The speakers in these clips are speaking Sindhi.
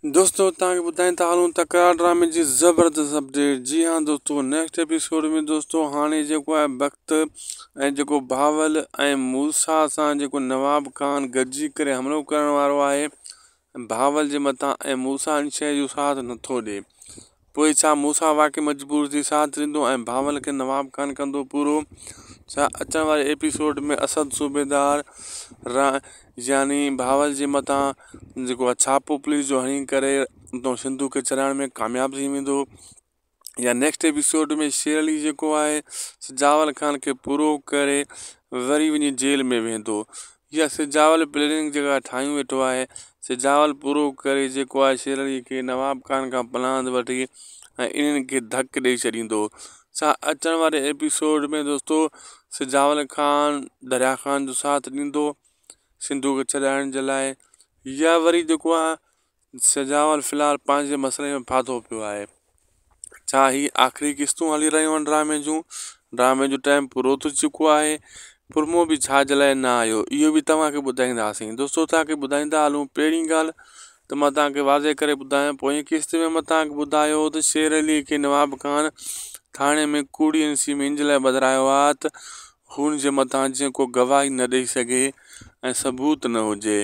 دوستو توهان کي ٻڌائيندا هلون تڪرار ڊرامي جي زبردست اپڊيٽ جي ها دوستو نيڪسٽ ايپيسوڊ ۾ دوستو هاڻي جيڪو آهي بخت ۽ جيڪو بهاول ۽ موسيٰ سان جيڪو نواب خان گڏجي ڪري حملو ڪرڻ وارو آهي بهاول جي مٿان ۽ موسيٰ ان شيء جو ساٿ نٿو ڏي پوء ڇا موسيٰ واقعي مجبور ٿي ساٿ ڏيندو ۽ بهاول کي نواب خان ڪندو پورو؟ ڇا اچڻ واري ايپيسوڊ ۾ اسد صوبيدار را يعني بهاول جي مٿان جيڪو آهي ڇاپو پوليس جو هڻي ڪري اتان سنڌو کي ڇڏائڻ ۾ ڪامياب ٿي ويندو يا نيڪسٽ ايپيسوڊ ۾ شير علي جيڪو آهي سجاول خان کي پورو ڪري وري وڃي جيل ۾ ويندو يا سجاول پلاننگ جيڪا ٺاهيون ويٺو آهي سجاول پورو ڪري جيڪو آهي شير علي کي نواب خان کان پلاند وٺي ۽ انهن کي ڌڪ ڏئي ڇڏيندو ڇا اچڻ واري ايپيسوڊ ۾ دوستو سجاول خان دريا خان جو ساٿ ڏيندو سنڌو کي ڇڏائڻ جي لاء يا وري جيڪو آهي سجاول في الحال پنهنجي مسئلي ۾ ڦاٿو پيو آهي. ڇا هي آخري قسطون هلي رهيون آهن ڊرامي جون؟ ڊرامي جو ٽائيم پورو ٿي چڪو آهي. پرمو به ڇا جي لاء نه آيو اهو به توهان کي ٻڌائينداسين. دوستو توهان کي ٻڌائيندا هلون پهرين ڳالهه ته مان توهان کي واضح ڪري ٻڌايان پوئين قسط ۾ مان توهان کي ٻڌايو هو ته شير علي کي نواب خان ٿاڻي ۾ ڪوڙي اين سي ۾ ان جي لاء ٻڌرايو آهي ته هن جي مٿان جيئن ڪو گواهي نه ڏئي سگهي ۽ ثبوت نه هجي.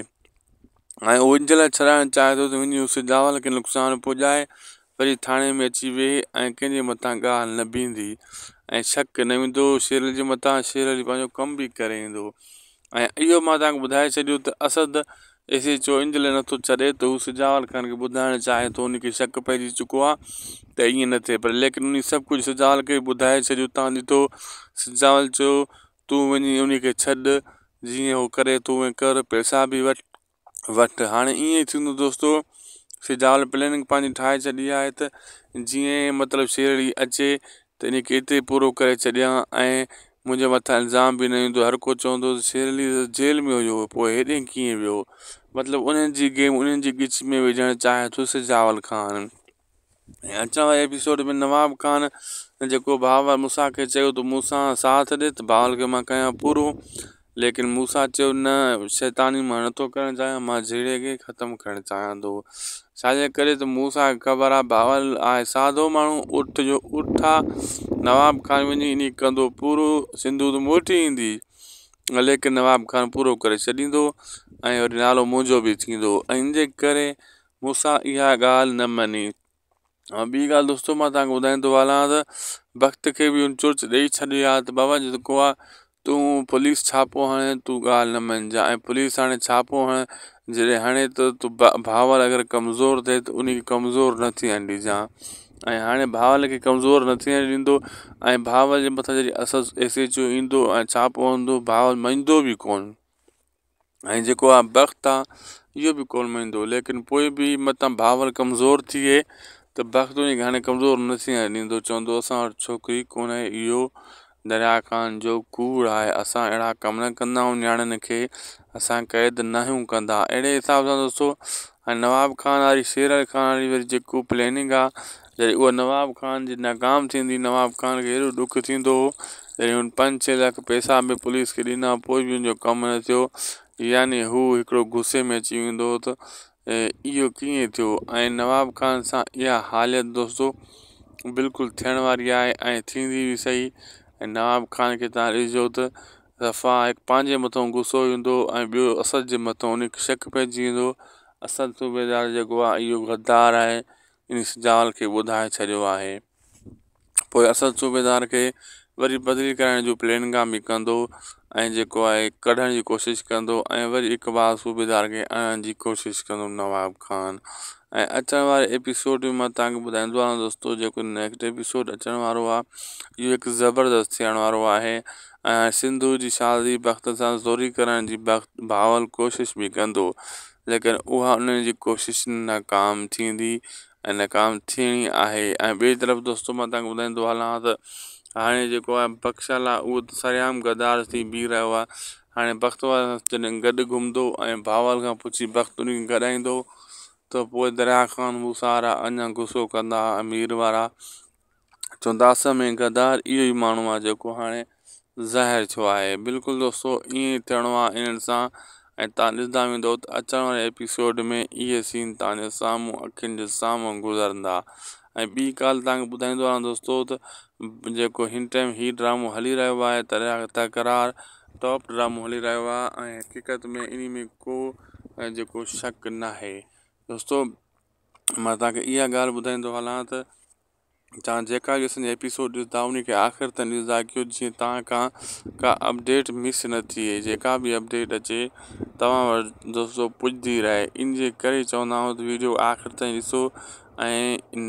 ۽ هو ان جي لاء ڇڏائڻ چاهي ٿو ته وڃي هو سجاول کي نقصان پڄائي وري ٿاڻي ۾ اچي ويهي ۽ ڪنهن جي مٿان ڳالهه نه بيهندي ۽ شڪ نه ويندو شير علي جي مٿان شير علي پنهنجو ڪم به ڪري ايندو ۽ اهو مان توهان کي ٻڌائي ڇڏيو ته اسد ايس ايڇ او ان جي لاء نٿو ڇڏي ته هو سجاول خان کي ٻڌائڻ چاهي ٿو ان کي شڪ پئجي چڪو آهي ته ائين نه ٿئي پر ليڪن ان سڀ ڪجهه سجاول کي ٻڌائي ڇڏيو تان ڏٺو سجاول چيو تون وڃي ان کي ڇڏ جيئن هو ڪري ٿو اونئن ڪر پئسا به وٺ وٺ هاڻي ائين ئي ٿيندو دوستو سجاول پلاننگ پنهنجي ٺاهي ڇڏي آهي ته جيئن مطلب شيرڙي اچي ته ان کي اتي پورو ڪري ڇڏيان ۽ منهنجي مٿان الزام به نه ايندو هر ڪو چوندو ته شيرڙي ته جيل ۾ هيو پوء هيڏي ڪيئن ويو مطلب انهن جي گيم انهن جي ڳچي ۾ وجهڻ چاهي ٿو سجاول خان. ۽ اچڻ واري ايپيسوڊ ۾ نواب خان جيڪو بهاول موسيٰ کي چيو ته مون سان ساٿ ڏي ته بهاول کي مان ڪيان پورو ليڪن موسيٰ چيو نه شيطاني مان نٿو ڪرڻ چاهيان مان جهيڙي کي ختم ڪرڻ چاهيان ٿو ڇاجي ڪري ته موسيٰ کي خبر آهي بهاول آهي سادو ماڻهو اٺ جو اٺ آ نواب خان وڃي انهي ڪندو پورو سنڌو ته موٽي ايندي ليڪن نواب خان پورو ڪري ڇڏيندو ۽ وري نالو منهنجو به ٿيندو ۽ ان جي ڪري موسيٰ اها ڳالهه نه مڃي. ۽ ٻي ڳالهه دوستو مان توهان کي ٻڌائيندو هلان ته بخت کي به هن چرچ ڏئي ڇڏي آ ته بابا جيڪو آ تون پوليس ڇاپو هڻي تون ڳالهه نه مڃجان ۽ پوليس هاڻي ڇاپو هڻي جڏهن هڻي ته تون بهاول اگر ڪمزور ٿئي ته ان کي ڪمزور نه ٿيڻ ڏجان ۽ هاڻي بهاول کي ڪمزور نه ٿيڻ ڏيندو ۽ بهاول جي مٿان جڏهن ايس ايڇ او ايندو ۽ ڇاپو هڻندو بهاول مڃندو به ڪونه. ۽ جيڪو آ بخت آ اهو به ڪونه مڃندو ليڪن پوء به متان بهاول ڪمزور ٿئي ته بخت ان کي هاڻي ڪمزور نه ٿيڻ ڏيندو چوندو اسان وٽ ڇوڪري ڪونهي اهو دريا خان جو ڪوڙ آهي اسان اهڙا ڪم نه ڪندا آهيون نياڻين کي اسان قيد ناهيون ڪندا اهڙي حساب سان دوستو ۽ نواب خان واري شير علي خان واري وري جيڪو پلاننگ آ جڏهن اها نواب خان جي ناڪام ٿيندي نواب خان کي ايڏو ڏک ٿيندو هو جڏهن هن پنج ڇهه لک پئسا به پوليس کي ڏنا پوء به ان جو ڪم نه ٿيو يعني هو هڪڙو غصي ۾ اچي ويندو هو ته اهو ڪيئن ٿيو ۽ نواب خان سان اها حالت دوستو بلڪل ٿيڻ واري آهي ۽ ٿيندي به سهي ۽ نواب خان کي تان ڏسجو ته صفا هڪ پنهنجي مٿان غصو ايندو ۽ ٻيو اسد جي مٿان ان کي شڪ پئجي ويندو اسد صوبيدار جيڪو آهي اهو غدار آهي ان سجاول کي ٻڌائي ڇڏيو آهي. پوء اسد صوبيدار کي وري بدلي ڪرائڻ جون پلاننگان به ڪندو ۽ جيڪو آهي ڪڍڻ جي ڪوشش ڪندو ۽ وري اقبال صوبيدار کي آڻڻ جي ڪوشش ڪندو نواب خان ۽ اچڻ واري ايپيسوڊ ۾ مان توهان کي ٻڌائيندو آهيان دوستو جيڪو نيڪسٽ ايپيسوڊ اچڻ وارو آهي اهو هڪ زبردست ٿيڻ وارو آهي ۽ سنڌو جي شادي بخت سان زوري ڪرڻ جي بخت بهاول ڪوشش به ڪندو ليڪن اها انهن جي ڪوشش ناڪام ٿيندي ۽ ناڪام ٿيڻي آهي ۽ ٻئي طرف دوستو مان توهان کي ٻڌائيندو هلان ته هاڻي جيڪو آهي بخشل آهي اهو ته سرعام غدار ٿي بيهي رهيو آهي هاڻي بخت وارن سان جڏهن گڏ گهمندو ۽ بهاول کان پڇي بخت ان کي گڏائيندو ته پوء دريا خان موسيٰ وارا اڃا غصو ڪندا امير وارا چوندا اصل ۾ غدار اهو ئي ماڻهو آهي جيڪو هاڻي ظاهر ٿيو آهي بلڪل دوستو ائين ئي ٿيڻو آهي انهن سان. ۽ توهان ڏسندا ويندو ته اچڻ واري ايپيسوڊ ۾ اهي سين توهان جي سامهون اکين جي سامهون گذرندا ۽ ٻي ڳالهه توهان کي ٻڌائيندو آهيان دوستو ته جيڪو هن ٽائيم هي ڊرامو هلي رهيو آهي تڪرار ٽاپ ڊرامو هلي رهيو آهي ۽ حقيقت ۾ انهي ۾ ڪو جيڪو شڪ ناهي دوستو مان توهان کي اها ڳالهه ٻڌائيندو هلان ته توهان جيڪا به اسان جا ايپيسوڊ ڏسندا انهي کي آخر تائين ڏسندا ڪيو جيئن توهان کان ڪا اپڊيٽ مس نه ٿئي جيڪا به اپڊيٽ اچي توهان وٽ دوستو پڄندي رهي ان جي ڪري چوندا آهيون ته ويڊيو آخر تائين ڏسو ۽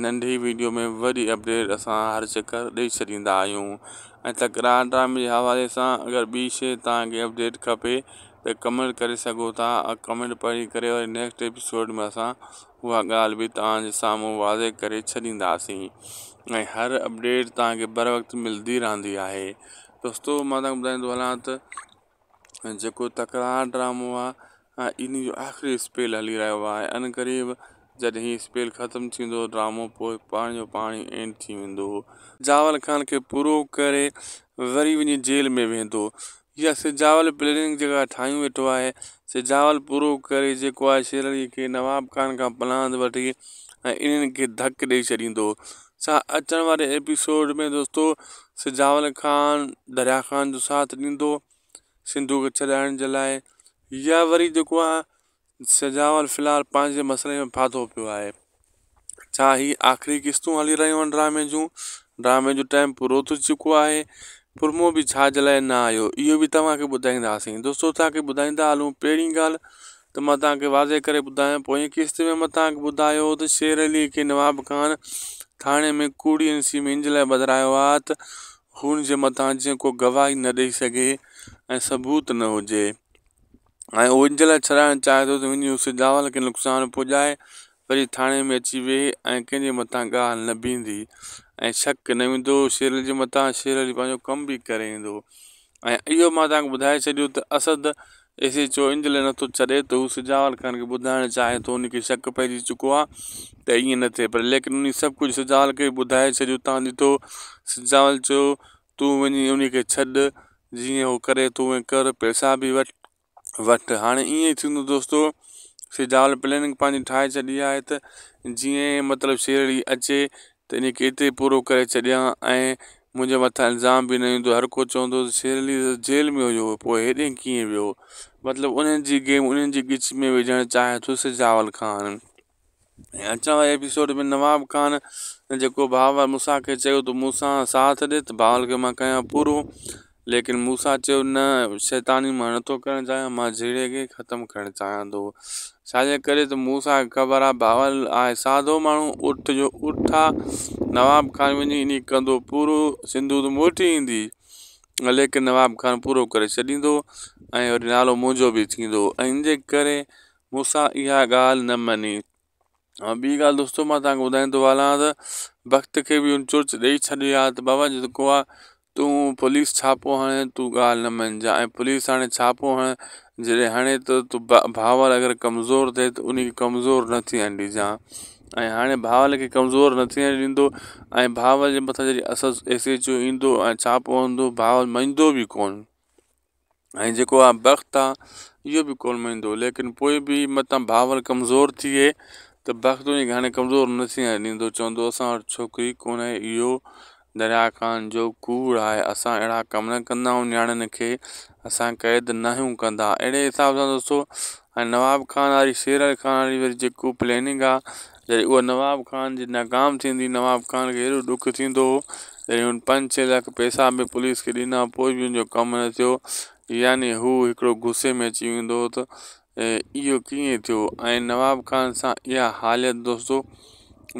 ننڍي ويڊيو ۾ وڏي اپڊيٽ اسان هر چڪر ڏئي ڇڏيندا آهيون ۽ تڪرار ڊرامي جي حوالي سان اگر ٻي شي توهان کي اپڊيٽ کپي ته ڪمينٽ ڪري سگهو ٿا ڪمينٽ پڙهي ڪري وري نيڪسٽ ايپيسوڊ ۾ اسان اها ڳالهه به توهان جي سامهون واضح ڪري ڇڏينداسين ۽ هر اپڊيٽ توهان کي بر وقت ملندي رهندي آهي دوستو مان توهان کي ٻڌائيندو هلان ته جيڪو تڪرار ڊرامو آهي ان جو آخري اسپيل هلي رهيو آهي ان قريب جڏهن هي اسپيل ختم ٿيندو ڊرامو پوء پاڻ جو پاڻ ئي اينڊ ٿي ويندو. سجاول خان کي پورو ڪري وري وڃي جيل ۾ ويندو. يا سجاول پلاننگ جيڪا ٺاهيون ويٺو آهي سجاول پورو ڪري جيڪو آهي شير علي کي نواب خان کان پلاند وٺي ۽ انهن کي ڌڪ ڏئي ڇڏيندو ڇا اچڻ واري ايپيسوڊ ۾ دوستو سجاول خان دريا خان جو ساٿ ڏيندو سنڌو کي ڇڏائڻ جي لاء يا وري جيڪو آهي سجاول في الحال پنهنجي مسئلي ۾ ڦاٿو پيو آهي. ڇا هي آخري قسطون هلي رهيون آهن ڊرامي جون؟ ڊرامي جو ٽائيم پورو ٿي چڪو آهي. پرمو به ڇا جي لاء نه آيو اهو به توهان کي ٻڌائينداسين. دوستو توهان کي ٻڌائيندا هلون پهرين ڳالهه ته مان توهان کي واضح ڪري ٻڌايان پوئين قسط ۾ مان توهان کي ٻڌايو هو ته شير علي کي نواب خان ٿاڻي ۾ ڪوڙي اين سي ۾ ان جي لاء ٻڌرايو آهي ته هن جي مٿان جيئن ڪو گواهي نه ڏئي سگهي ۽ ثبوت نه هجي. ۽ هو ان جي لاء ڇڏائڻ چاهي ٿو ته وڃي هو سجاول کي نقصان پڄائي وري ٿاڻي ۾ اچي ويهي ۽ ڪنهن جي مٿان ڳالهه نه بيهندي ۽ شڪ نه ويندو شير علي جي مٿان شير علي پنهنجو ڪم به ڪري ايندو ۽ اهو مان توهان کي ٻڌائي ڇڏيو ته اسد ايس ايڇ او ان جي لاء نٿو ڇڏي ته هو سجاول خان کي ٻڌائڻ چاهي ٿو ان کي شڪ پئجي چڪو آهي ته ائين نه ٿئي پر ليڪن ان سڀ ڪجهه سجاول کي ٻڌائي ڇڏيو توهان ڏٺو سجاول چيو تون وڃي انهي کي ڇڏ، جيئن هو ڪري تون ائين ڪر، پئسا به وٺ وٺ. هاڻي ائين ئي ٿيندو دوستو، سجاول پلاننگ پنهنجي ٺاهي ڇڏي آهي ته جيئن مطلب شير علي اچي ته انهي کي اتي پورو ڪري ڇڏيان ۽ منهنجي مٿان الزام به نه ايندو، هر ڪو چوندو ته شير علي ته جيل ۾ هيو پوء هيڏي ڪيئن ويو؟ مطلب انهن جي گيم انهن جي ڳچي ۾ وجهڻ چاهي ٿو سجاول خان. ۽ اچڻ واري ايپيسوڊ ۾ نواب خان جيڪو بهاول موسيٰ کي چيو ته مون سان ساٿ ڏي ته بهاول کي مان ڪيان پورو ليڪن موسيٰ چيو نه شيطاني مان نٿو ڪرڻ چاهيان مان جهيڙي کي ختم ڪرڻ چاهيان ٿو ڇاجي ڪري ته موسيٰ کي خبر آهي بهاول آهي سادو ماڻهو اٺ جو اٺ آ نواب خان وڃي انهي ڪندو پورو سنڌو ته موٽي ايندي ليڪن نواب خان پورو ڪري ڇڏيندو ۽ وري نالو منهنجو به ٿيندو ۽ ان جي ڪري موسيٰ اها ڳالهه نه مڃي. ۽ ٻي ڳالهه دوستو مان توهان کي ٻڌائيندو هلان ته بخت کي به هن چرچ ڏئي ڇڏي آ ته بابا جيڪو آ تون پوليس ڇاپو هڻي تون ڳالهه نه مڃجان ۽ پوليس هاڻي ڇاپو هڻي جڏهن هڻي ته تون بهاول اگر ڪمزور ٿئي ته ان کي ڪمزور نه ٿيڻ ڏجان ۽ هاڻي بهاول کي ڪمزور نه ٿيڻ ڏيندو ۽ بهاول جي مٿان جڏهن ايس ايڇ او ايندو ۽ ڇاپو هڻندو بهاول مڃندو به ڪونه. ۽ جيڪو آ بخت آ اهو به ڪونه مڃندو ليڪن پوء به متان بهاول ڪمزور ٿئي ته بخت ان کي هاڻي ڪمزور نه ٿيڻ ڏيندو چوندو اسان وٽ ڇوڪري ڪونهي اهو دريا خان جو ڪوڙ آهي اسان اهڙا ڪم نه ڪندا آهيون نياڻين کي اسان قيد ناهيون ڪندا اهڙي حساب سان دوستو ۽ نواب خان واري شير علي خان واري وري جيڪو پلاننگ آ جڏهن اها نواب خان جي ناڪام ٿيندي نواب خان کي ايڏو ڏک ٿيندو جڏهن هن پنج ڇهه لک پئسا به پوليس کي ڏنا پوء به هن جو ڪم نه ٿيو يعني هو هڪڙو غصي ۾ اچي ويندو ته اهو ڪيئن ٿيو ۽ نواب خان سان اها حالت دوستو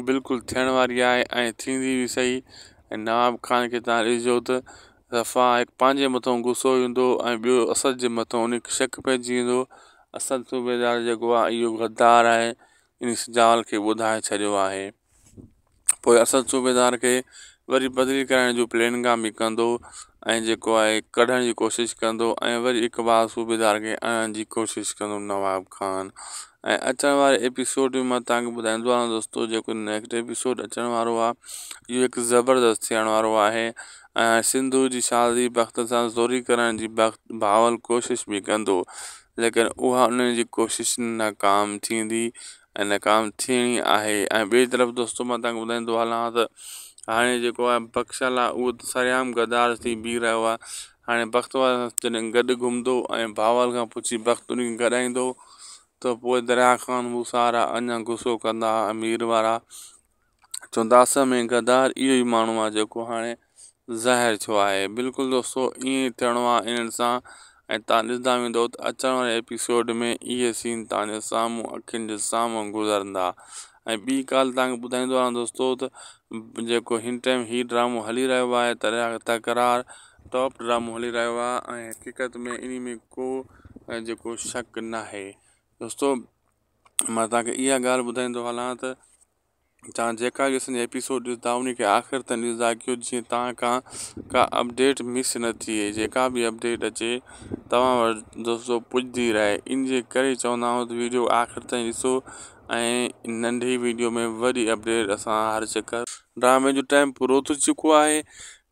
بلڪل ٿيڻ واري آهي ۽ ٿيندي به سهي ۽ نواب خان کي توهان ڏسجو ته صفا هڪ پنهنجي مٿان غصو ايندو ۽ ٻيو اسد جي مٿان ان کي شڪ پئجي ويندو اسد صوبيدار جيڪو آهي اهو غدار آهي ان سجاول کي ٻڌائي ڇڏيو آهي. پوء اسد صوبيدار کي وري بدلي ڪرائڻ جون پلاننگان به ڪندو ۽ جيڪو آهي ڪڍڻ جي ڪوشش ڪندو ۽ وري اقبال صوبيدار کي آڻڻ جي ڪوشش ڪندو نواب خان ۽ اچڻ واري ايپيسوڊ ۾ مان توهان کي ٻڌائيندو آهيان دوستو جيڪو نيڪسٽ ايپيسوڊ اچڻ وارو آهي اهو هڪ زبردست ٿيڻ وارو آهي ۽ سنڌو جي شادي بخت سان زوري ڪرڻ جي بخت بهاول ڪوشش به ڪندو. ليڪن اها انهن جي ڪوشش ناڪام ٿيندي ۽ ناڪام ٿيڻي آهي. ۽ ٻئي طرف دوستو مان توهان کي ٻڌائيندو هلان ته هاڻي جيڪو آهي بخشل آهي اهو ته سرعام غدار ٿي بيهي رهيو آهي. هاڻي بخت وارن سان جڏهن گڏ گهمندو ۽ بهاول کان پڇي بخت انهي کي گڏائيندو ته پوء دريا خان موسيٰ وارا اڃا غصو ڪندا امير وارا چوندا اصل ۾ غدار اهو ئي ماڻهو آهي جيڪو هاڻي ظاهر ٿيو آهي. بلڪل دوستو ائين ئي ٿيڻو آهي انهن سان ۽ تان ڏسندا ويندو ته اچڻ واري ايپيسوڊ ۾ اهي سين تان جي سامهون اکين جي سامهون گذرندا. ۽ ٻي ڳالهه تان کي ٻڌائيندو آهيان دوستو ته جيڪو هن ٽائيم هي ڊرامو هلي رهيو آهي تڪرار ٽاپ ڊرامو هلي رهيو آهي ۽ حقيقت ۾ انهي ۾ ڪو جيڪو شڪ ناهي دوستو مان تان کي اها ڳالهه ٻڌائيندو هلان ته توهان جيڪا به اسان جا ايپيسوڊ ڏسندا انهي کي آخر تائين ڏسندا ڪيو جيئن توهان کان ڪا اپڊيٽ مس نه ٿئي جيڪا به اپڊيٽ اچي توهان وٽ دوستو پڄندي رهي ان جي ڪري چوندا آهيون ته ويڊيو آخر تائين ڏسو ۽ ننڍي ويڊيو ۾ وڏي اپڊيٽ اسان هر چڪر. ڊرامي جو ٽائيم پورو ٿي چڪو آهي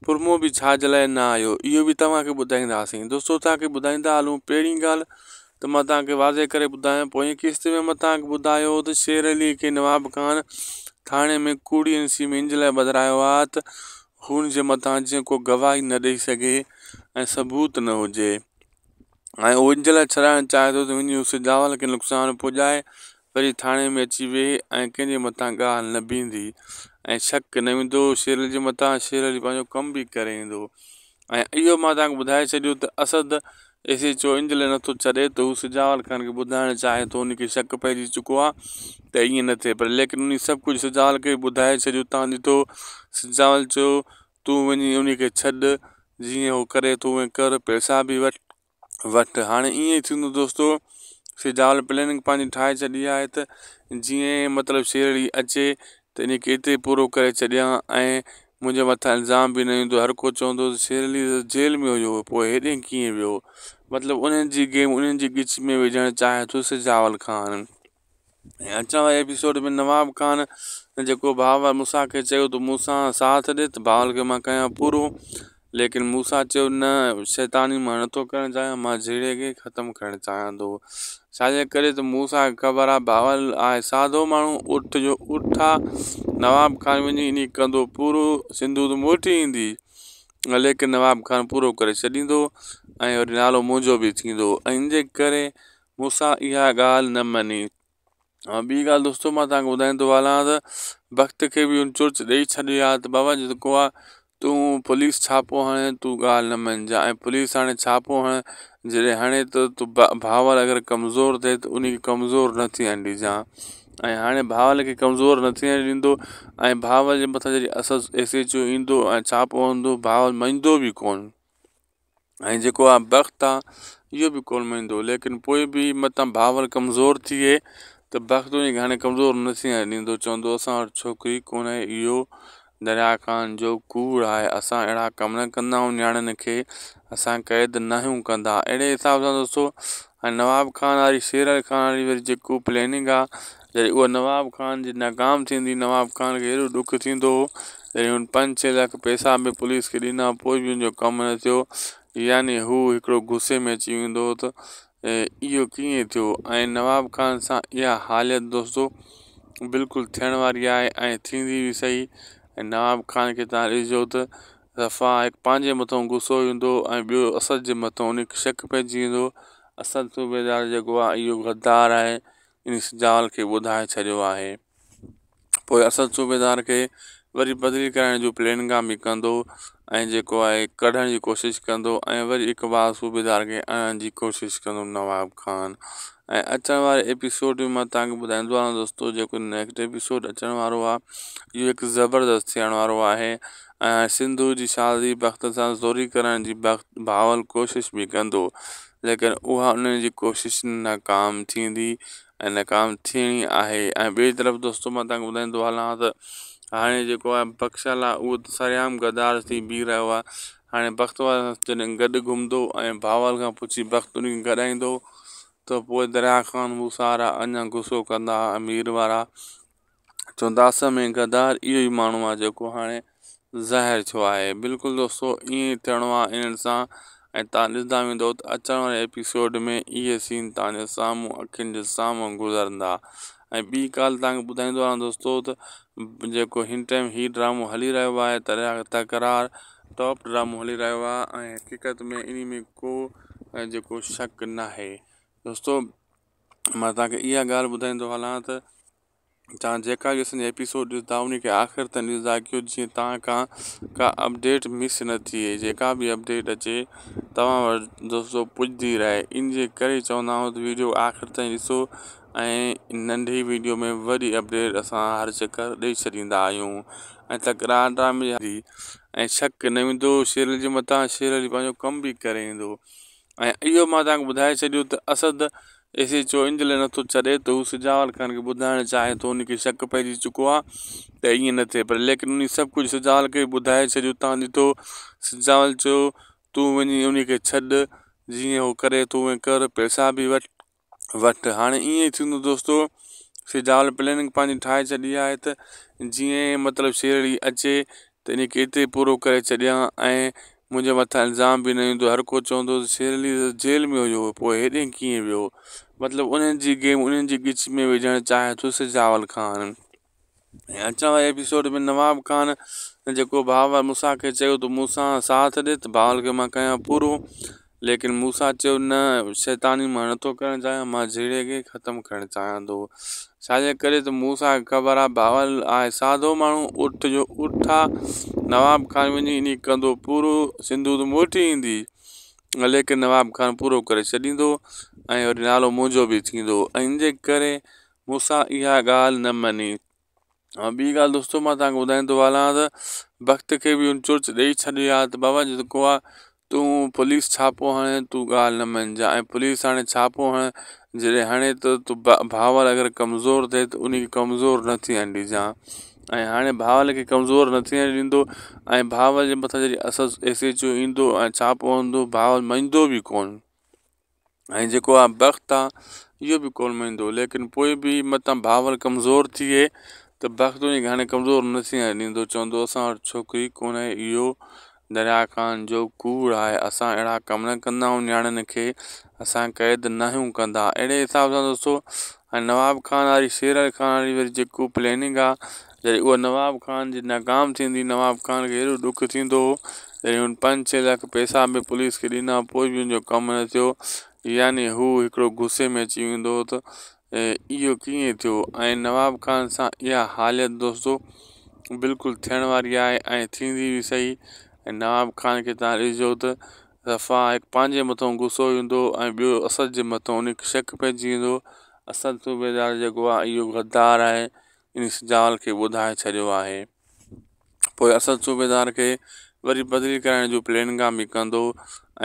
پرمو به ڇا جي لاء نه آيو اهو به توهان کي ٻڌائينداسين دوستو توهان کي ٻڌائيندا هلون پهرين ڳالهه ته مان توهان کي واضح ڪري ٻڌايان پوئين قسط ۾ مان توهان کي ٻڌايو هو ته شير علي کي نواب خان ٿاڻي ۾ ڪوڙي اين سي ۾ ان جي لاء ٻڌرايو آهي ته هن جي مٿان جيئن ڪو گواهي نه ڏئي سگهي ۽ ثبوت نه هجي ۽ هو ان جي لاء ڇڏائڻ چاهي ٿو ته وڃي هو سجاول کي نقصان پڄائي وري ٿاڻي ۾ اچي ويهي ۽ ڪنهن جي مٿان ڳالهه نه بيهندي ۽ شڪ نه ويندو شير علي جي مٿان شير علي پنهنجو ڪم به ڪري ايندو. ۽ اهو مان توهان کي ٻڌائي ڇڏيو ته اسد ايس ايڇ او ان جي لاء نٿو ڇڏي ته هو سجاول خان کي ٻڌائڻ چاهي ٿو ان کي شڪ پئجي چڪو آهي ته ائين نه ٿئي پر ليڪن ان سڀ ڪجهه سجاول کي ٻڌائي ڇڏيو تان ڏٺو سجاول چيو تون وڃي ان کي ڇڏ جيئن هو ڪري ٿو ائين ڪر پئسا به وٺ وٺ. هاڻي ائين ئي ٿيندو دوستو سجاول پلاننگ پنهنجي ٺاهي ڇڏي آهي ته جيئن مطلب شيرڙي اچي ته ان کي اتي پورو ڪري ڇڏيان ۽ منهنجي مٿان الزام به نه ايندو هر ڪو چوندو ته شيرڙي ته جيل ۾ هيو پوء هيڏي ڪيئن ويو مطلب انهن جي گيم انهن جي ڳچي ۾ وجهڻ چاهي ٿو سجاول خان. ۽ اچڻ واري ايپيسوڊ ۾ نواب خان جيڪو بهاول موسيٰ کي چيو ته مون سان ساٿ ڏي ته بهاول کي مان ڪيان پورو ليڪن موسيٰ چيو نه شيطاني مان نٿو ڪرڻ چاهيان مان جهيڙي کي ختم ڪرڻ چاهيان ٿو ڇاجي ڪري ته موسيٰ کي خبر آهي بهاول آهي سادو ماڻهو اٺ جو اٺ آ نواب خان وڃي انهي ڪندو پورو سنڌو ته موٽي ايندي ليڪن نواب خان پورو ڪري ڇڏيندو ۽ وري نالو منهنجو به ٿيندو ۽ ان جي ڪري موسيٰ اها ڳالهه نه مڃي. ۽ ٻي ڳالهه دوستو مان توهان کي ٻڌائيندو هلان ته بخت کي به هن چرچ ڏئي ڇڏي آ ته بابا جيڪو آ تون پوليس ڇاپو هڻي تون ڳالهه نه مڃجان ۽ پوليس هاڻي ڇاپو هڻي جڏهن هڻي ته تو بهاول اگر ڪمزور ٿئي ته ان کي ڪمزور نه ٿيڻ ڏجان ۽ هاڻي بهاول کي ڪمزور نه ٿيڻ ڏيندو ۽ بهاول جي مٿان جڏهن ايس ايڇ او ايندو ۽ ڇاپو هڻندو بهاول مڃندو به ڪونه. ۽ جيڪو آ بخت آ اهو به ڪونه مڃندو ليڪن پوء به متان بهاول ڪمزور ٿئي ته بخت ان کي هاڻي ڪمزور نه ٿيڻ ڏيندو چوندو اسان وٽ ڇوڪري ڪونهي اهو دريا خان جو ڪوڙ آهي اسان اهڙا ڪم نه ڪندا آهيون نياڻين کي اسان قيد ناهيون ڪندا اهڙي حساب سان دوستو ۽ نواب خان واري شير علي خان واري وري جيڪو پلاننگ آ جڏهن اها نواب خان جي ناڪام ٿيندي نواب خان کي ايڏو ڏک ٿيندو جڏهن هن پنج ڇهه لک پئسا به پوليس کي ڏنا پوء به ان جو ڪم نه ٿيو يعني هو هڪڙو غصي ۾ اچي ويندو ته اهو ڪيئن ٿيو ۽ نواب خان سان اها حالت دوستو بلڪل ٿيڻ واري آهي ۽ ٿيندي به سهي ۽ نواب خان کي تان ڏسجو ته صفا هڪ پنهنجي مٿان غصو ايندو ۽ ٻيو اسد جي مٿان ان کي شڪ پئجي ويندو اسد صوبيدار جيڪو آهي اهو غدار آهي ان سجاول کي ٻڌائي ڇڏيو آهي. پوء اسد صوبيدار کي وري بدلي ڪرائڻ جون پلاننگا به ڪندو ۽ جيڪو آهي ڪڍڻ جي ڪوشش ڪندو ۽ وري اقبال صوبيدار کي آڻڻ جي ڪوشش ڪندو نواب خان ۽ اچڻ واري ايپيسوڊ ۾ مان توهان کي ٻڌائيندو آهيان دوستو جيڪو نيڪسٽ ايپيسوڊ اچڻ وارو آهي اهو هڪ زبردست ٿيڻ وارو آهي ۽ سنڌو جي شادي بخت سان زوري ڪرڻ جي بخت بهاول ڪوشش به ڪندو ليڪن اها انهن جي ڪوشش ناڪام ٿيندي ۽ ناڪام ٿيڻي آهي ۽ ٻئي طرف دوستو مان توهان کي ٻڌائيندو هلان ته هاڻي جيڪو آهي بخشل آهي اهو ته سرعام غدار ٿي بيهي رهيو آهي هاڻي بخت وارن سان جڏهن گڏ گهمندو ۽ بهاول کان پڇي بخت ان کي گڏائيندو ته پوء دريا خان موسيٰ وارا اڃا غصو ڪندا امير وارا چوندا اصل ۾ غدار اهو ئي ماڻهو آهي جيڪو هاڻي ظاهر ٿيو آهي. بلڪل دوستو ائين ئي ٿيڻو آهي انهن سان. ۽ توهان ڏسندا ويندو ته اچڻ واري ايپيسوڊ ۾ اهي سين توهان جي سامهون اکين جي سامهون گذرندا. ۽ ٻي ڳالهه توهان کي ٻڌائيندو هلان دوستو ته جيڪو هن ٽائيم هي ڊرامو هلي رهيو آهي تڪرار ٽاپ ڊرامو هلي رهيو آهي ۽ حقيقت ۾ انهي ۾ ڪو جيڪو شڪ ناهي. دوستو مان توهان کي اها ڳالهه ٻڌائيندو هلان ته توهان جيڪا به اسان جا ايپيسوڊ ڏسندا انهي کي آخر تائين ڏسندا ڪيو جيئن توهان کان ڪا اپڊيٽ مس نه ٿئي، جيڪا به اپڊيٽ اچي توهان وٽ دوستو پڄندي رهي. ان جي ڪري چوندا آهيون ته ويڊيو آخر تائين ڏسو ۽ ننڍي ويڊيو ۾ وڏي اپڊيٽ اسان هر چڪر ڏئي ڇڏيندا آهيون. ۽ تڪرار ڊرامي جي ۽ شڪ نه ويندو شير علي جي مٿان، شير علي پنهنجو ڪم به ڪري ايندو. ۽ اهو مان توهان کي ٻڌائي ڇڏيو ته اسد ايس ايڇ او ان جي لاء نٿو ڇڏي ته هو سجاول خان کي ٻڌائڻ چاهي ٿو، ان کي شڪ پئجي چڪو آهي ته ائين نه ٿئي پر ليڪن ان سڀ ڪجهه سجاول کي ٻڌائي ڇڏيو. توهان ڏٺو سجاول چيو تون وڃي ان کي ڇڏ جيئن هو ڪري ٿو ائين ڪر، پئسا به وٺ. وٺ. هاڻي ائين ئي ٿيندو دوستو سجاول پلاننگ پنهنجي ٺاهي ڇڏي آهي ته جيئن مطلب شيرڙي اچي ته ان کي اتي پورو ڪري ڇڏيان ۽ منهنجي مٿان الزام به نه ايندو، هر ڪو چوندو ته شيرعلي ته جيل ۾ هيو پوء هيڏي ڪيئن ويو. مطلب انهن جي گيم انهن جي ڳچي ۾ وجهڻ چاهي ٿو سجاول خان. ۽ اچڻ واري ايپيسوڊ ۾ نواب خان جيڪو بهاول موسيٰ کي چيو ته مون سان ساٿ ڏي ته بهاول کي مان ڪيان پورو، ليڪن موسيٰ چيو نه شيطاني مان نٿو ڪرڻ چاهيان، مان جهيڙي کي ختم ڪرڻ چاهيان ٿو. ڇاجي ڪري ته موسيٰ کي خبر آ بهاول آهي سادو ماڻهو، اٺ جو اٺ آ، نواب خان وڃي انهي کي ڪندو پورو، سنڌو ته موٽي ايندي ليڪن نواب خان پورو ڪري ڇڏيندو ۽ وري نالو منهنجو به ٿيندو، ان جي ڪري موسيٰ اها ڳالهه نه مڃي. ۽ ٻي ڳالهه دوستو مان توهان کي ٻڌائيندو هلان ته بخت کي به هن چرچ ڏئي ڇڏي آ ته بابا جيڪو آ تون پوليس ڇاپو هڻي تون ڳالهه نه مڃجان ۽ پوليس هاڻي ڇاپو هڻي جڏهن هڻي ته تو بهاول اگر ڪمزور ٿئي ته ان کي ڪمزور نه ٿيڻ ڏجان ۽ هاڻي بهاول کي ڪمزور نه ٿيڻ ڏيندو ۽ بهاول جي مٿان جڏهن ايس ايڇ او ايندو ۽ ڇاپو هڻندو بهاول مڃندو به ڪونه. ۽ جيڪو آ بخت آ اهو به ڪونه مڃندو، ليڪن پوء به متان بهاول ڪمزور ٿئي ته بخت ان کي هاڻي ڪمزور نه ٿيڻ ڏيندو، چوندو اسان وٽ ڇوڪري ڪونهي، اهو دريا خان جو ڪوڙ آهي، اسان اهڙا ڪم نه ڪندا آهيون، نياڻين کي اسان قيد ناهيون ڪندا. اهڙي حساب سان دوستو ۽ نواب خان واري شير علي خان واري وري جيڪو پلاننگ آ جڏهن اها نواب خان جي ناڪام ٿيندي، نواب خان کي ايڏو ڏک ٿيندو جڏهن هن پنج ڇهه لک پئسا به پوليس کي ڏنا پوء به هن جو ڪم نه ٿيو، يعني هو هڪڙو غصي ۾ اچي ويندو ته اهو ڪيئن ٿيو ۽ نواب خان سان اها حالت دوستو بلڪل ٿيڻ واري آهي ۽ ٿيندي به سهي ۽ نواب خان کي توهان ڏسجو ته صفا هڪ پنهنجي مٿان غصو ايندو ۽ ٻيو اسد جي مٿان ان کي شڪ پئجي ويندو اسد صوبيدار جيڪو آهي اهو غدار آهي ان سجاول کي ٻڌائي ڇڏيو آهي. پوء اسد صوبيدار کي وري بدلي ڪرائڻ جون پلاننگان به ڪندو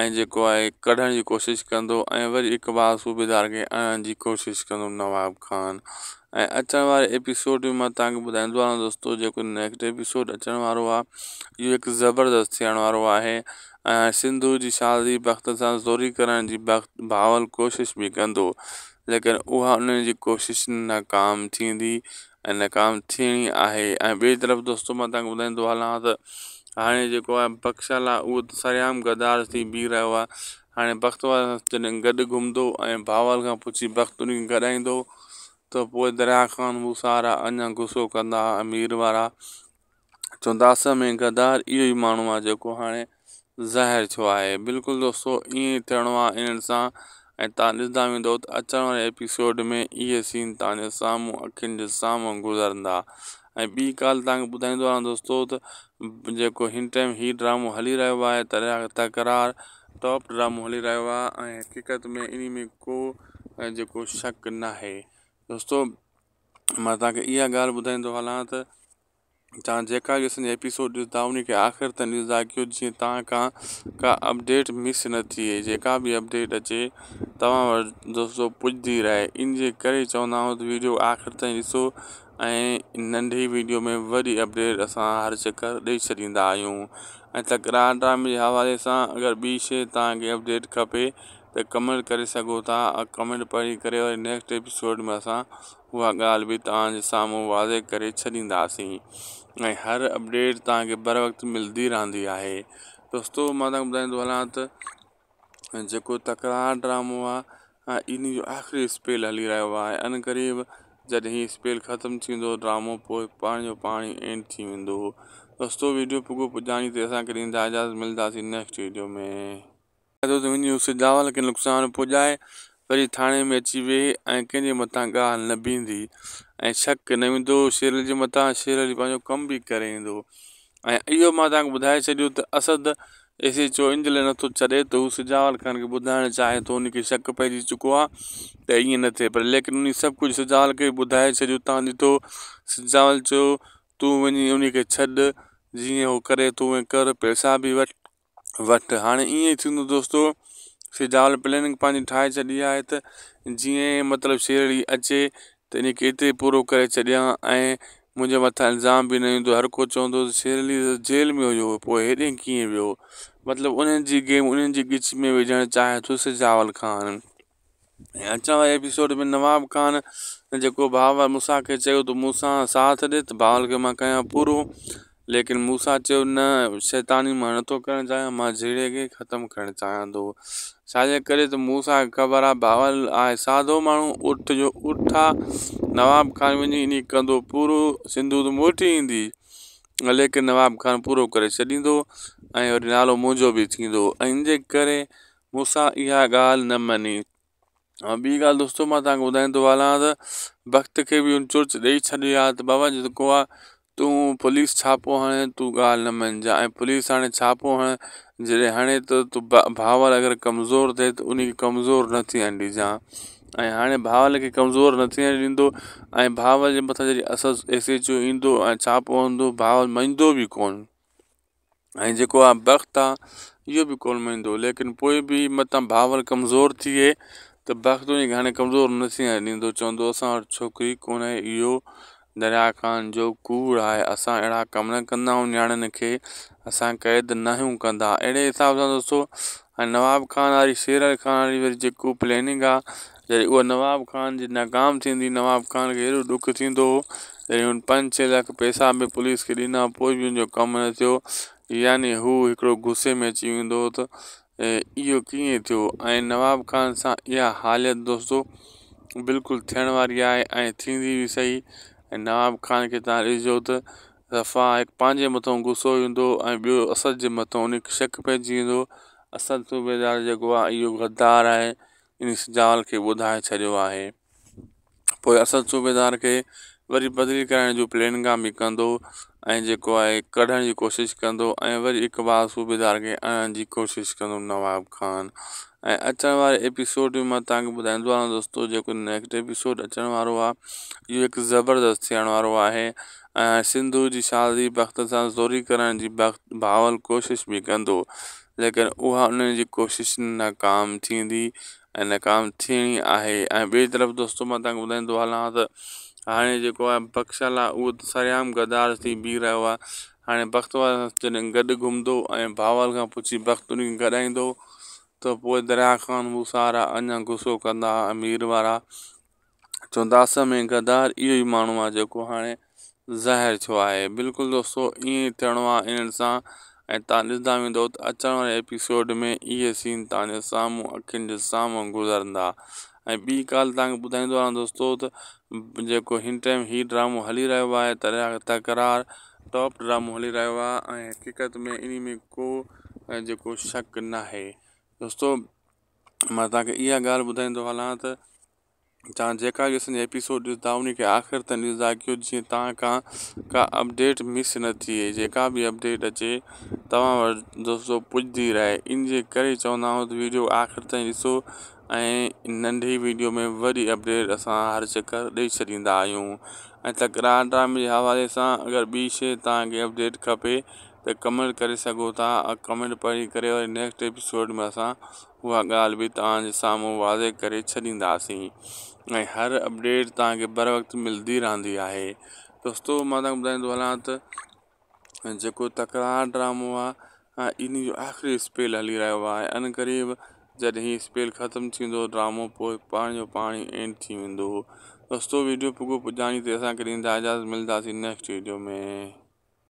۽ جيڪو آهي ڪڍڻ جي ڪوشش ڪندو ۽ وري اقبال صوبيدار کي آڻڻ جي ڪوشش ڪندو نواب خان. ۽ اچڻ واري ايپيسوڊ ۾ مان توهان کي ٻڌائيندو آهيان دوستو جيڪو نيڪسٽ ايپيسوڊ اچڻ وارو آهي اهو هڪ زبردست ٿيڻ وارو آهي ۽ سنڌو جي شادي بخت سان زوري ڪرڻ جي بخت بهاول ڪوشش به ڪندو، ليڪن اها انهن جي ڪوشش ناڪام ٿيندي ۽ ناڪام ٿيڻي آهي. ۽ ٻئي طرف دوستو مان توهان کي ٻڌائيندو هلان ته هاڻي جيڪو آهي بخشل آهي اهو ته سرعام غدار ٿي بيهي رهيو آهي. هاڻي بخت وارن سان جڏهن گڏ گهمندو ۽ بهاول کان پڇي بخت انهن کي گڏائيندو ته پوء دريا خان موسيٰ وارا اڃا غصو ڪندا امير وارا چوندا اصل ۾ غدار اهو ئي ماڻهو آهي جيڪو هاڻي ظاهر ٿيو آهي. بلڪل دوستو ائين ئي ٿيڻو آهي انهن سان ۽ توهان ڏسندا ويندو ته اچڻ واري ايپيسوڊ ۾ اهي سين توهان جي سامهون اکين جي سامهون گذرندا. ۽ ٻي ڳالهه توهان کي ٻڌائيندو هلان دوستو ته جيڪو هن ٽائيم هي ڊرامو هلي رهيو آهي تڪرار ٽاپ ڊرامو هلي رهيو آهي ۽ حقيقت ۾ انهي ۾ ڪو جيڪو شڪ ناهي. دوستو مان توهان کي اها ڳالهه ٻڌائيندو هلان ته توهان جيڪا به اسان جا ايپيسوڊ ڏسندا انهي کي آخر تائين ڏسندا ڪيو جيئن توهان کان ڪا اپڊيٽ مس نه ٿئي، جيڪا به اپڊيٽ اچي توهان وٽ دوستو پڄندي رهي. ان جي ڪري چوندا آهيون ته ويڊيو آخر تائين ڏسو ۽ ننڍي ويڊيو ۾ وڏي اپڊيٽ اسان هر چڪر ڏئي ڇڏيندا آهيون. ۽ تڪرار ڊرامي جي حوالي سان اگر ٻي شي توهان کي اپڊيٽ کپي ته ڪمينٽ ڪري سگهو ٿا، ڪمينٽ پڙهي ڪري وري نيڪسٽ ايپيسوڊ ۾ اسان اها ڳالهه به توهان جي سامهون واضح ڪري ڇڏينداسين ۽ هر اپڊيٽ توهان کي بروقت ملدي رهندي آهي. دوستو مان توهان کي ٻڌائيندو هلان ته. جيڪو تڪرار ڊرامو آ انهي جو آخري اسپيل هلي رهيو آهي. ان قريب جڏهن هي اسپيل ختم ٿيندو ڊرامو پوء پاڻ جو پاڻ ئي اينڊ ٿي ويندو. دوستو ويڊيو پڳو پڄاڻي تي اسان کي ڏيندا اجازت ملداسين نيڪسٽ ويڊيو ۾. ٿو ته وڃي سجاول کي نقصان پڄائي وري ٿاڻي ۾ اچي ويهي ۽ ڪنهن جي مٿان ڳالهه نه بيهندي ۽ شڪ نه ويندو شير علي جي مٿان شير علي پنهنجو ڪم به ڪري ايندو ۽ اهو مان توهان کي ٻڌائي ڇڏيو ته اسد ايس ايڇ او ان جي لاء نٿو ڇڏي ته هو سجاول خان کي ٻڌائڻ چاهي ٿو ان کي شڪ پئجي چڪو آهي ته ائين نه ٿئي پر ليڪن ان سڀ ڪجهه سجاول کي ٻڌائي ڇڏيو تان ڏٺو سجاول چيو تون وڃي ان کي ڇڏ جيئن هو ڪري تون ڪر پئسا به وٺ وٺ. هاڻي ائين ئي ٿيندو دوستو سجاول پلاننگ پنهنجي ٺاهي ڇڏي آهي ته جيئن مطلب شيرڙي اچي ته ان کي اتي پورو ڪري ڇڏيان ۽ منهنجي مٿان الزام به نه ايندو هر ڪو چوندو ته شيرڙي ته جيل ۾ هيو پوء هيڏي ڪيئن ويو مطلب انهن جي گيم انهن جي ڳچي ۾ وجهڻ چاهي ٿو سجاول خان. ۽ اچڻ واري ايپيسوڊ ۾ نواب خان جيڪو بهاول موسيٰ کي چيو ته مون سان ساٿ ڏي ته بهاول کي مان ڪيان پورو ليڪن موسيٰ چيو نه شيطاني مان نٿو ڪرڻ چاهيان مان جهيڙي کي ختم ڪرڻ چاهيان ٿو ڇاجي ڪري ته موسيٰ کي خبر آ بهاول آهي سادو ماڻهو اٺ جو اٺ آ نواب خان وڃي انهي ڪندو پورو سنڌو ته موٽي ايندي ليڪن نواب خان پورو ڪري ڇڏيندو ۽ وري نالو منهنجو به ٿيندو ۽ ان جي ڪري موسيٰ اها ڳالهه نه مڃي. ۽ ٻي ڳالهه دوستو مان توهان کي ٻڌائيندو هلان ته بخت کي به هن چرچ ڏئي ڇڏي آ ته بابا جيڪو آ تون پوليس ڇاپو هڻي تون ڳالهه نه مڃجان ۽ پوليس هاڻي ڇاپو هڻي جڏهن هڻي ته تو بهاول اگر ڪمزور ٿئي ته ان کي ڪمزور نه ٿيڻ ڏجان ۽ هاڻي بهاول کي ڪمزور نه ٿيڻ ڏيندو ۽ بهاول جي مٿان جڏهن ايس ايڇ او ايندو ۽ ڇاپو هڻندو بهاول مڃندو به ڪونه. ۽ جيڪو آ بخت آ اهو به ڪونه مڃندو ليڪن پوء به متان بهاول ڪمزور ٿئي ته بخت ان کي هاڻي ڪمزور نه ٿيڻ ڏيندو چوندو اسان وٽ ڇوڪري ڪونهي اهو دريا خان جو ڪوڙ آهي اسان اهڙا ڪم نه ڪندا آهيون نياڻين کي اسان قيد ناهيون ڪندا اهڙي حساب سان دوستو ۽ نواب خان واري شير علي خان واري وري جيڪو پلاننگ آ جڏهن اها نواب خان جي ناڪام ٿيندي نواب خان کي ايڏو ڏک ٿيندو جڏهن هن پنج ڇهه لک پئسا به پوليس کي ڏنا پوء به ان جو ڪم نه ٿيو يعني هو هڪڙو غصي ۾ اچي ويندو ته اهو ڪيئن ٿيو ۽ نواب خان سان اها حالت دوستو بلڪل ٿيڻ واري آهي ۽ ٿيندي به سهي ۽ نواب خان کي تان ڏسجو ته صفا هڪ پنهنجي مٿان غصو ايندو ۽ ٻيو اسد جي مٿان ان کي شڪ پئجي ويندو اسد صوبيدار جيڪو آهي اهو غدار آهي ان سجاول کي ٻڌائي ڇڏيو آهي. پوء اسد صوبيدار کي وري بدلي ڪرائڻ جون پلاننگان به ڪندو ۽ جيڪو آهي ڪڍڻ جي ڪوشش ڪندو ۽ وري اقبال صوبيدار کي آڻڻ جي ڪوشش ڪندو نواب خان ۽ اچڻ واري ايپيسوڊ ۾ مان توهان کي ٻڌائيندو هلان دوستو جيڪو نيڪسٽ ايپيسوڊ اچڻ وارو آهي اهو هڪ زبردست ٿيڻ وارو آهي ۽ سنڌو جي شادي بخت سان زوري ڪرڻ جي بخت بهاول ڪوشش به ڪندو ليڪن اها انهن جي ڪوشش ناڪام ٿيندي ۽ ناڪام ٿيڻي آهي ۽ ٻئي طرف دوستو مان توهان کي ٻڌائيندو هلان ته هاڻي جيڪو آهي بخشل آهي اهو ته سرعام غدار ٿي بيهي رهيو آهي هاڻي بخت وارن سان جڏهن گڏ گهمندو ۽ بهاول کان پڇي بخت ان کي گڏائيندو ته پوء دريا خان موسيٰ وارا اڃا غصو ڪندا امير وارا چوندا اصل ۾ غدار اهو ئي ماڻهو آهي جيڪو هاڻي ظاهر ٿيو آهي بلڪل دوستو ائين ئي ٿيڻو آهي انهن سان ۽ تان ڏسندا ويندو ته اچڻ واري ايپيسوڊ ۾ اهي سين تان جي سامهون اکين جي سامهون گذرندا ۽ ٻي ڳالهه تان کي ٻڌائيندو آهيان دوستو ته جيڪو هن ٽائيم هي ڊرامو هلي رهيو آهي تڪرار ٽاپ ڊرامو هلي رهيو آهي ۽ حقيقت ۾ انهي ۾ ڪو جيڪو شڪ ناهي دوستو مان توهان کي اها ڳالهه ٻڌائيندو هلان ته توهان جيڪا به اسان جا ايپيسوڊ ڏسندا ان کي آخر تائين ڏسندا ڪيو جيئن توهان کان ڪا اپڊيٽ مس نه ٿئي جيڪا به اپڊيٽ اچي توهان وٽ دوستو پڄندي رهي ان جي ڪري چوندا آهيون ته ويڊيو آخر تائين ڏسو ۽ ننڍي ويڊيو ۾ وڏي اپڊيٽ اسان هر چڪر ڏئي ڇڏيندا آهيون ۽ تڪرار ڊرامي جي حوالي سان اگر ٻي شي توهان کي اپڊيٽ کپي ته ڪمينٽ ڪري سگهو ٿا ڪمينٽ پڙهي ڪري وري نيڪسٽ ايپيسوڊ ۾ اسان اها ڳالهه به توهان جي سامهون واضح ڪري ڇڏينداسين ۽ هر اپڊيٽ توهان کي بر وقت ملدي رهندي آهي دوستو مان توهان کي ٻڌائيندو هلان ته جيڪو تڪرار ڊرامو آهي ان جو آخري اسپيل هلي رهيو آهي ان قريب جڏهن هي اسپيل ختم ٿيندو ڊرامو پوء پاڻ جو پاڻ ئي اينڊ ٿي ويندو دوستو ويڊيو پڳو پڄاڻي تي اسان کي ڏيندا اجازت ملداسين نيڪسٽ ويڊيو ۾.